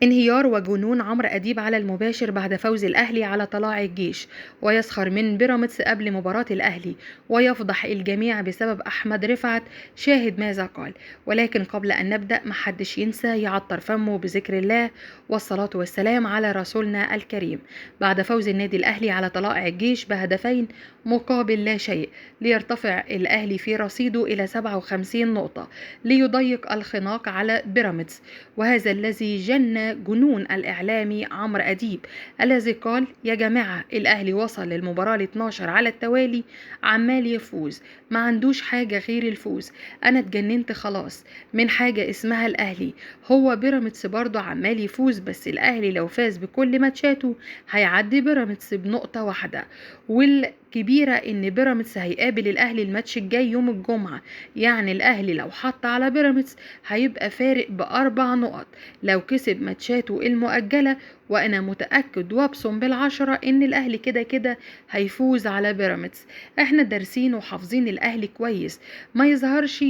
انهيار وجنون عمرو أديب على المباشر بعد فوز الأهلي على طلاع الجيش، ويسخر من بيراميدز قبل مباراة الأهلي، ويفضح الجميع بسبب أحمد رفعت. شاهد ماذا قال. ولكن قبل أن نبدأ محدش ينسى يعطر فمه بذكر الله والصلاة والسلام على رسولنا الكريم. بعد فوز النادي الأهلي على طلائع الجيش بهدفين مقابل لا شيء، ليرتفع الأهلي في رصيده إلى 57 نقطة ليضيق الخناق على بيراميدز، وهذا الذي جن جنون الإعلامي عمرو أديب الذي قال: يا جماعة الأهلي وصل للمباراة 12 على التوالي عمال يفوز، ما عندوش حاجة غير الفوز، أنا اتجننت خلاص من حاجة اسمها الأهلي. هو بيراميدز برضه عمال يفوز، بس الأهلي لو فاز بكل ماتشاته هيعدي بيراميدز بنقطة واحدة، والكبيرة إن بيراميدز هيقابل الأهلي الماتش الجاي يوم الجمعة، يعني الأهلي لو حط على بيراميدز هيبقى فارق ب4 نقط لو كسب ماتشاته المؤجلة، وأنا متأكد وابصم بال10 إن الأهلي كده كده هيفوز على بيراميدز. احنا دارسين وحافظين الأهلي كويس، ما يظهرش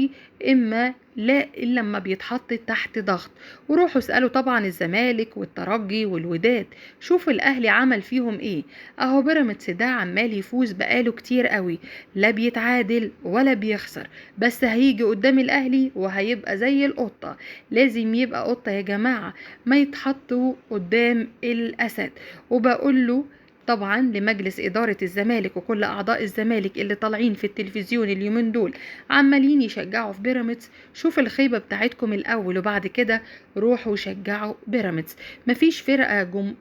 إما لا إلا لما بيتحط تحت ضغط. وروحوا اسألوا طبعا الزمالك والترجي والوداد، شوفوا الأهلي عمل فيهم إيه. أهو بيراميدز ده عمال يفوز بقاله كتير قوي، لا بيتعادل ولا بيخسر، بس هيجي قدام الأهلي وهيبقى زي القطة. لازم يبقى قطة يا جماعة، ما يتحطوا قدام الأسد. وبقول له طبعا لمجلس إدارة الزمالك وكل أعضاء الزمالك اللي طالعين في التلفزيون اليومين دول عمالين يشجعوا في بيراميدز، شوف الخيبة بتاعتكم الأول وبعد كده روحوا شجعوا بيراميدز. مفيش فرقة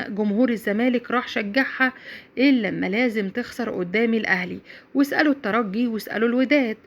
جمهور الزمالك راح شجعها إلا لما لازم تخسر قدام الأهلي. واسألوا الترجي واسألوا الوداد.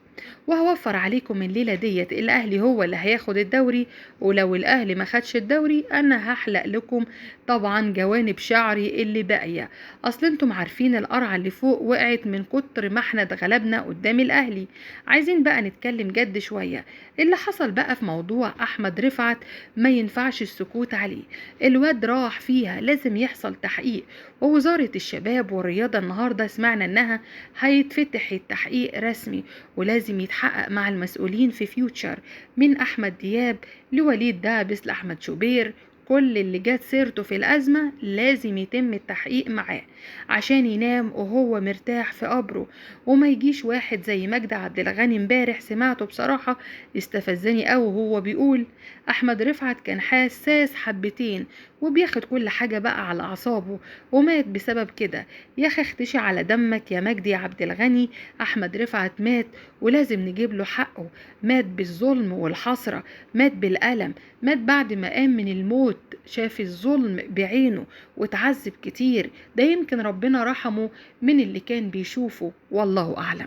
وهوفر عليكم الليلة ديت، الأهلي هو اللي هياخد الدوري، ولو الأهلي ما خدش الدوري أنا هحلق لكم طبعا جوانب شعري اللي باقية. أصل انتم عارفين القرعة اللي فوق وقعت من كتر ما احنا اتغلبنا قدام الأهلي. عايزين بقى نتكلم جد شوية. اللي حصل بقى في موضوع أحمد رفعت ما ينفعش السكوت عليه، الواد راح فيها، لازم يحصل تحقيق. ووزارة الشباب والرياضة النهاردة سمعنا انها هيتفتح التحقيق رسمي، ولازم يتحقق مع المسؤولين في فيوتشر، من أحمد دياب لوليد دعبس لأحمد شوبير، كل اللي جات سيرته في الأزمة لازم يتم التحقيق معاه عشان ينام وهو مرتاح في قبره، وما يجيش واحد زي مجدي عبد الغني امبارح سمعته بصراحة استفزني قوي وهو بيقول أحمد رفعت كان حساس حبتين وبياخد كل حاجة بقى على أعصابه ومات بسبب كده. يا أخي اختشي على دمك يا مجدي عبد الغني، أحمد رفعت مات ولازم نجيب له حقه، مات بالظلم والحسرة، مات بالألم، مات بعد ما قام من الموت، شاف الظلم بعينه وتعذب كتير، ده يمكن ربنا رحمه من اللي كان بيشوفه، والله أعلم.